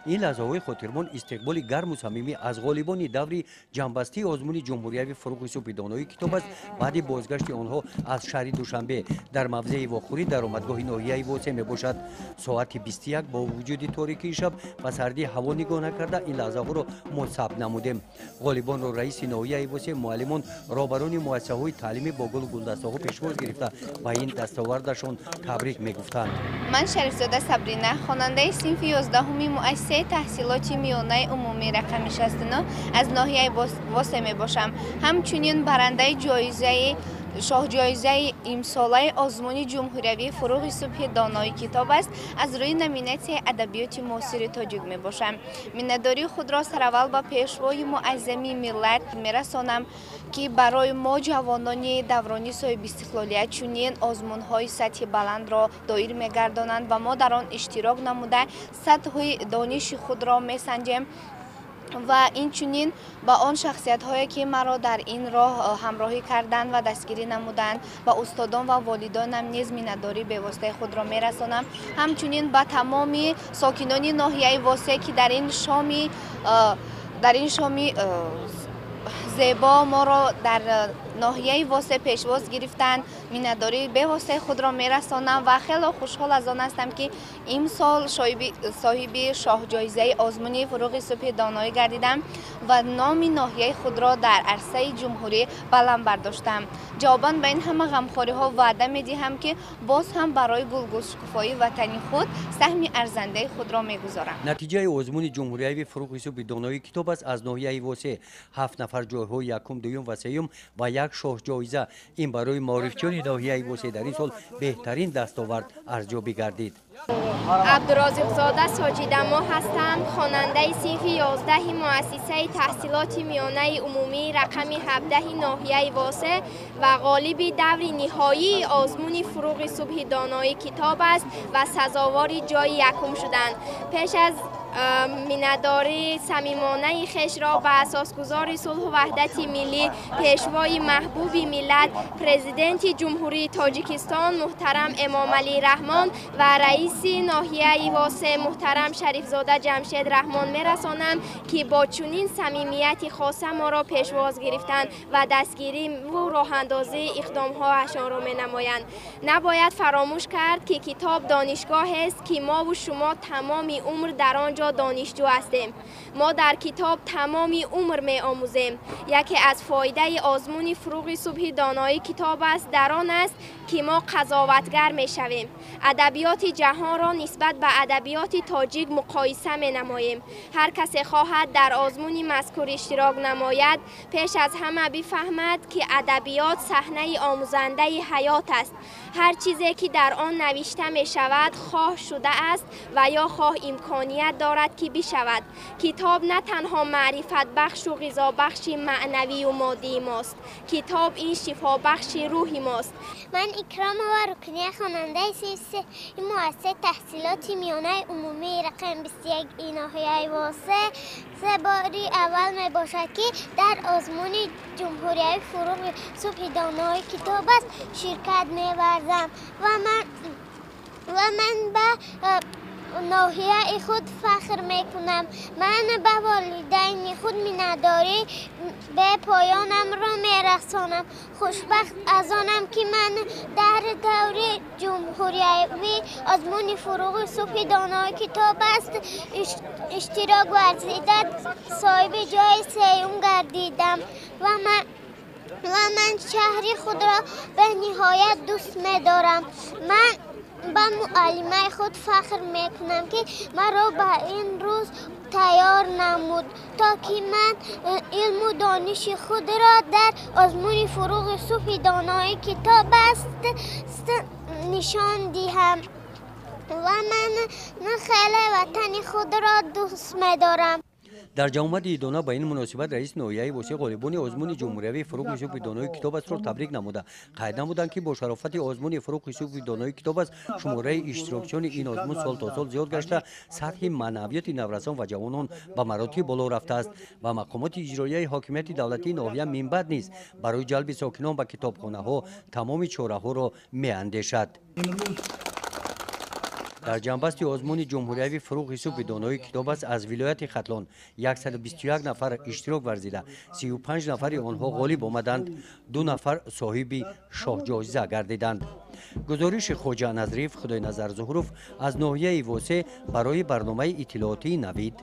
Ин лаҳзаҳои хотирмон истиқболи гарму самимӣ аз ғолибони даври ҷамъбастии озмуни ҷумҳуриявии «Фурӯғи субҳи донои китоб» аст, баъди бозгашти онҳо аз шаҳри Душанбе дар мавзеи вохӯрӣ дар омадгоҳи ноҳияи Восе мебошад. Соати 21 бо вуҷуди торикии шаб ба сардии ҳаво нигоҳ накарда, ин лаҳзаҳоро мо сабт намудем. Ғолибонро раиси ноҳияи Восе, муаллимон, роҳбарони муассисаҳои таълимӣ бо гулу гулдастаҳо пешвоз гирифта, ба ин дастовардашон табрик мегуфтанд. Ман Шарифзода Сабрина, хонандаи синфи 11-уми муассисаи таҳсилоти миёнаи умумӣ рақами 69 аз ноҳияи Восе мебошам. Ҳамчунин барандаи ҷоизаи шоҳҷоизаи имсолаи озмуни ҷумҳуриявии «Фурӯғи субҳи донои китоб» аст, аз рӯи номинатсияи адабиёти муосири тоҷик мебошам. Миннатдории худро сараввал ба Пешвои муаззами миллат мерасонам, ки барои мо, ҷавонони даврони соҳибистиқлолият, чунин озмунҳои сатҳи баландро доир мегардонанд ва мо дар он иштирок намуда, сатҳи дониши худро месанҷем, ва инчунин ба он шахсиятҳое, ки маро дар ин роҳ ҳамроҳӣ карданд ва дастгирӣ намуданд, ба устодон ва волидонам низ миннатдории бевоситаи худро мерасонам. Ҳамчунин ба тамоми сокинони ноҳияи Восе, ки дар ин шоми зебо моро дар ноҳияи Восе пешвоз гирифтанд, миннатдории бевоситаи худро мерасонам ва хело хушҳол аз он ҳастам, ки имсол соҳиби шоҳҷоизаи озмуни «Фурӯғи субҳи доноӣ» гардидам ва номи ноҳияи худро дар арсаи ҷумҳурӣ баланд бардоштам. Ҷавобан ба ин ҳама ғамхориҳо ваъда медиҳам, ки боз ҳам барои гулгулшукуфоии ватани худ саҳми арзандаи худро мегузорам. Натиҷаи озмуни ҷумҳуриявии «Фурӯғи субҳи доноии китоб» аст аз ноҳияи Восе: ҳафт нафар ҷойҳои якум, дуюм ва сеюм ва як шоҳҷоиза. Ин барои маорифчиёни ноҳияи Восе дар ин сол беҳтарин дастовард арзёбӣ гардид. Абдурозиқзода Соҷидамо ҳастам, хонандаи синфи 11-и муассисаи таҳсилоти миёнаи умумии рақами 17-и ноҳияи Восе ва ғолиби даври ниҳоии озмуни «Фурӯғи субҳи донои китоб» аст ва сазовори ҷойи якум шуданд. Пеш аз миннатдории самимонаи хешро ба асосгузори сулҳу ваҳдати миллӣ, Пешвои маҳбуби миллат, Президенти Ҷумҳурии Тоҷикистон муҳтарам Эмомалӣ Раҳмон ва раиси ноҳияи Восе муҳтарам Шарифзода Ҷамшед Раҳмон мерасонам, ки бо чунин самимияти хоса моро пешвоз гирифтанд ва дастгириву роҳандозии иқдомҳоашонро менамоянд. Набояд фаромӯш кард, ки китоб донишгоҳест, ки мову шумо тамоми умр дар он ҷо донишҷӯ ҳастем. Мо дар китоб тамоми умр меомӯзем. Яке аз фоидаи озмуни «Фурӯғи субҳи донои китоб» аст дар он аст, ки мо қазоватгар мешавем, адабиёти ҷаҳонро нисбат ба адабиёти тоҷик муқоиса менамоем. Ҳар касе хоҳад дар озмуни мазкур иштирок намояд, пеш аз ҳама бифаҳмад, ки адабиёт саҳнаи омӯзандаи ҳаёт аст. Ҳар чизе, ки дар он навишта мешавад, хоҳ шудааст ва ё хоҳ имконият дорад, ки бишавад. Китоб на танҳо маърифатбахшу ғизобахши маънавию моддии мост, китоб ин шифобахши рӯҳи мост. Ман Икромова Рукния, хонандаи синфи муассисаи таҳсилоти миёнаи умумии рақами 21 ноҳияи Восе. Се бори аввал мебошад, ки дар озмуни ҷумҳуриявии «Фурӯғи субҳи донои китоб» аст ширкат меварзам ва ман ба ноҳияи худ фахр мекунам. Ман ба волидайни худ миннатдории бепоёнамро мерасонам. Хушбахт аз онам, ки ман дар даври ҷумҳуриявии озмуни «Фурӯғи субҳи донои китоб» аст иштирок варзида, соҳиби ҷои сеюм гардидам ва ман шаҳри худро бениҳоят дӯст медорам. Ман ба муаллимаи худ фахр мекунам, ки маро ба ин рӯз тайёр намуд, то ки ман илму дониши худро дар озмуни «Фурӯғи субҳи донои китоб» аст нишон диҳам ва ман хеле ватани худро дӯст медорам. Дар ҷамъомади идона ба ин муносибат раиси ноҳияи Восе ғолибони озмуни ҷумҳуриявии «Фурӯғи субҳи донои китоб» астро табрик намуда, қайд намуданд, ки бо шарофати озмуни «Фурӯғи субҳи донои китоб» аст шумораи иштирокчиёни ин озмун сол то сол зиёд гашта, сатҳи маънавиёти наврасон ва ҷавонон ба маротиб боло рафтааст ва мақомоти иҷроияи ҳокимияти давлатии ноҳия минбаъд низ барои ҷалби сокинон ба китобхонаҳо тамоми чораҳоро меандешад. Дар ҷамъбасти озмуни ҷумҳуриявии «Фурӯғи субҳи донои китоб» аст аз вилояти Хатлон 121 нафар иштирок варзида, 35 нафари онҳо ғолиб омаданд, 2 нафар соҳиби шоҳҷоиза гардиданд. Гузориши Хоҷа Назриев, Худойназар Зуҳуров аз ноҳияи Восе барои барномаи иттилоотии «Навид».